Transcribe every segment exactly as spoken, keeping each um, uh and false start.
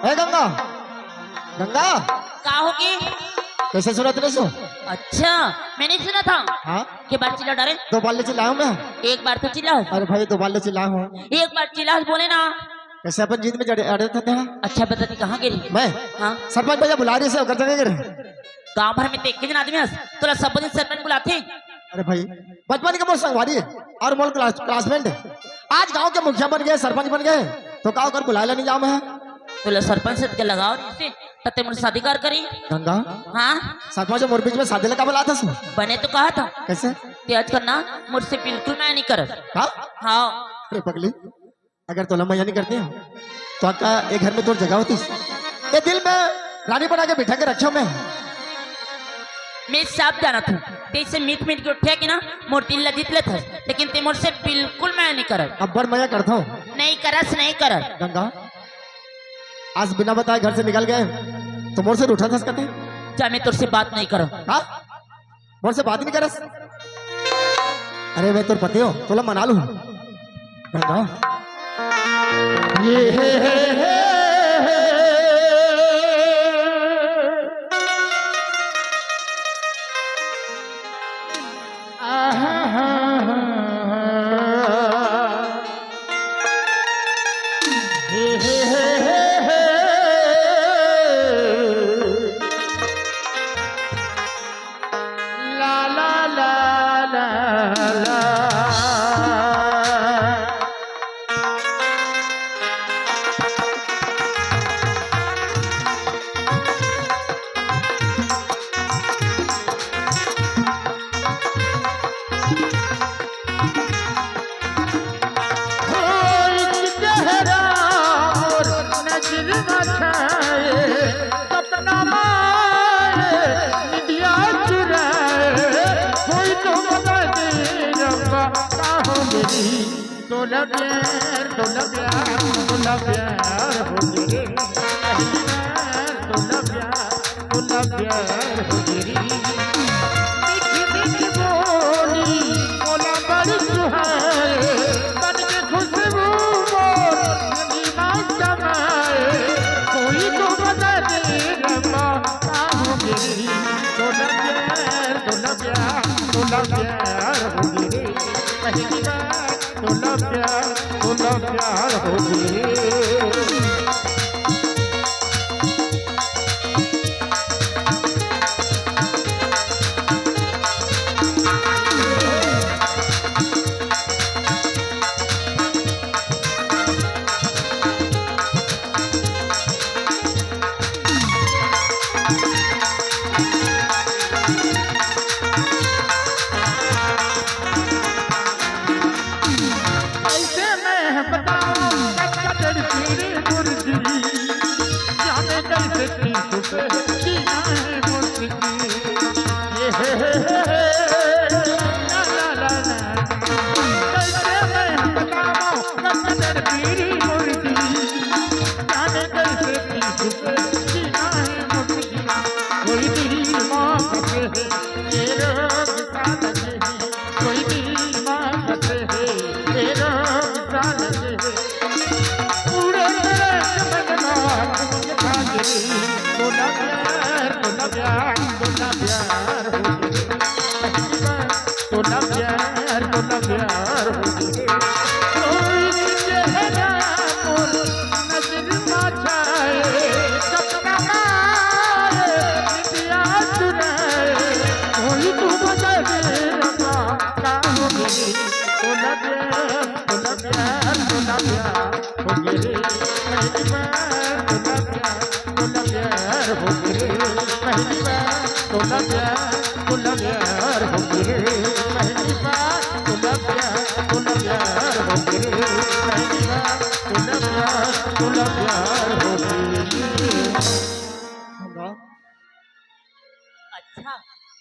ए गंगा, गंगा, का होगे? कैसे सुनत नहीं सो? अच्छा, मैं नहीं सुना था। हाँ? के बार चिल्ला डारे? दो बार ले चिल्लाया हूँ मैं। एक बार तो चिल्लाओ। अरे भाई, दो बार ले चिल्लाया हूँ। एक बार चिल्ला बोले ना। कैसे अपन जीत में जड़े, अड़े थे, थे? अच्छा, बता दी, कहाँ गिरी? मैं? हाँ? सरपंच भैया बुला रही से, ओकर जगह गिरे। गांव भर में तो एक ही जन आदमी हस, तोला सब दिन सरपंच बुलाथे। अरे भाई, बचपन के मोर संगवारी है और मोर क्लास, क्लासमेट है। आज गांव के मुखिया बन गए, सरपंच बन गए, तो का ओकर बुलाए ला नहीं जाऊं मैं? तोला सरपंच से के लगाव नहीं से, त ते मोर शादी कर करी। गंगा, हाँ? सरपंच मोर बीच में शादी लगा बुलाता सु। बने तो कहा था। कैसे? ते आजकल ना मोर से बिल्कुल मैं नहीं करत। हाँ? हाँ। अरे पगली, अगर तोला मया नहीं करती हो, तो आका ये घर में तोर जगह होती। ये दिल में रानी बना के बिठा के रखो मैं। मैं सब जानत हूँ, ते से मीठ मीठ के उठे के ना मोर दिल ला जीत लेत हस, लेकिन ते मोर से बिल्कुल मया नहीं करत। अब्बड़ मया करता हूँ। नहीं करस, नहीं करत। गंगा, आज बिना बताए घर से निकल गए, तो मोर से रूठा था कहते। जा, मैं तोर से बात नहीं करत। हाँ? मोर से बात नहीं करस। अरे मैं तोर पति हो, तोला मना लूं। गंगा। ये हे, हे, हे, हे। आहा, हा, हा, हा। हे, हे, हे, हे, हे। ला, ला, ला, ला, ला। हो एक चेहरा मोर नजर में छाए, सपना माए, निंदिया चुराए, कोई तो बता दे रब्बा, का हो गई? तोला प्यार, तोला प्यार, तोला प्यार हो गई रे। पहली बार तोला प्यार, तोला प्यार हो गई रे। मीठी मीठी बोली, मोला बड़ी सुहाए। तन के खुशबू मोर, नदीमा समाए। कोई तो बता दे रब्बा, का हो गई रे। तोला प्यार, तोला प्यार, तोला प्यार हो गई रे। पहली बार तोला प्यार, तोला प्यार हो गई। कैसे मैं बताऊं, कच्चा लड़की रे मुर्गी, जाने कैसे पीछू पे जीना है मुर्गी। ये हे, हे, हे, हे, ला, ला, ला, ला। कैसे मैं बताऊं, कच्चा लड़की रे मुर्गी, जाने कैसे पीछू पे जीना है मुर्गी। कोई दिमाग से है, ये रोग का लगे है। कोई बीमार है, तेरा विशाल है। पूरे तेरे मन में मुझे खा गई। तोला प्यार, तोला प्यार, तोला प्यार हो गई। पहली बार तोला प्यार, तोला प्यार हो गई। कोई चेहरा मोर नजर में छाए, सपना आए, निंदिया चुराए। कोई तू बता दे रब्बा, का हो गई? तोला प्यार, तोला प्यार, तोला प्यार हो गई रे। पहली बार तोला प्यार, तोला प्यार हो गई रे। पहली बार तोला प्यार, तोला प्यार हो गई रे। पहली बार तोला प्यार, तोला प्यार हो गई रे। पहली बार तोला प्यार, तोला प्यार हो गई रे। गंगा। अच्छा,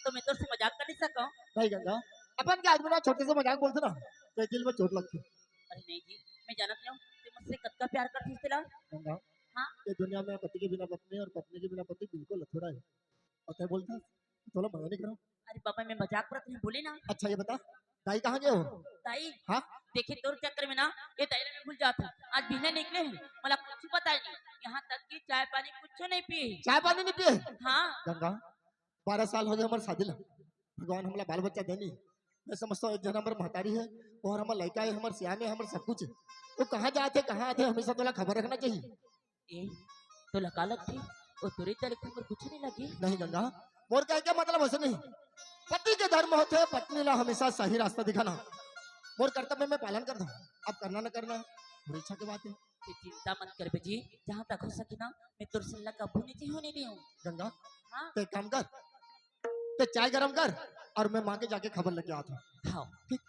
तो मैं तोर से मजाक कर नहीं सकूं? नहीं गंगा, अपन के आदमी ना छोटे से मजाक बोलते ना, तो दिल में चोट लगती। अरे नहीं जी, मैं जानत नहीं हूँ, ते मुझसे कतका प्यार करती तेला। गंगा, हाँ? ये दुनिया में पति के बिना पत्नी और पत्नी के बिना पति बिल्कुल अधूरा है। और तय बोलता, तोला मना नहीं करो। अरे बाबा, मैं मजाक करत नहीं, बोले ना। अच्छा ये बता, दाई कहाँ गए हो? दाई? हाँ? देखे तोर चक्कर में ना, ये दाई ला मैं भूल जात हूँ। आज बिहने निकले हैं, मला कुछ पता ही नहीं। यहाँ तक कि चाय पानी कुछ नहीं पी। चाय पानी नहीं पिए? हाँ। गंगा, बारह साल हो गए हमर शादी ला, भगवान हमला बाल बच्चा देनी। मैं समझता हूँ एक जन हमर महतारी है, और हमर लड़का है, हमर सियाने, हमर सब कुछ है। वो कहाँ जाते, कहाँ आते, हमेशा तोला खबर रखना चाहिए। ए, तोला का लगथे? वो तोरे तरीके मोर कुछ नहीं लगे। नहीं गंगा, मोर कहे के मतलब वैसे नहीं। पति के धर्म होथे पत्नी ला हमेशा सही रास्ता दिखाना। मोर कर्तव्य में पालन करता हूँ, अब करना न करना मोर इच्छा के बात है। ते चिंता मत करबे जी, जहाँ तक हो सके ना, मैं तोर संग ला कभू नहीं होने देहूँ। गंगा, हाँ। ते काम कर, ते चाय गरम कर और मैं माँ के जाके खबर लेके आता हूँ। हाँ। ठीक।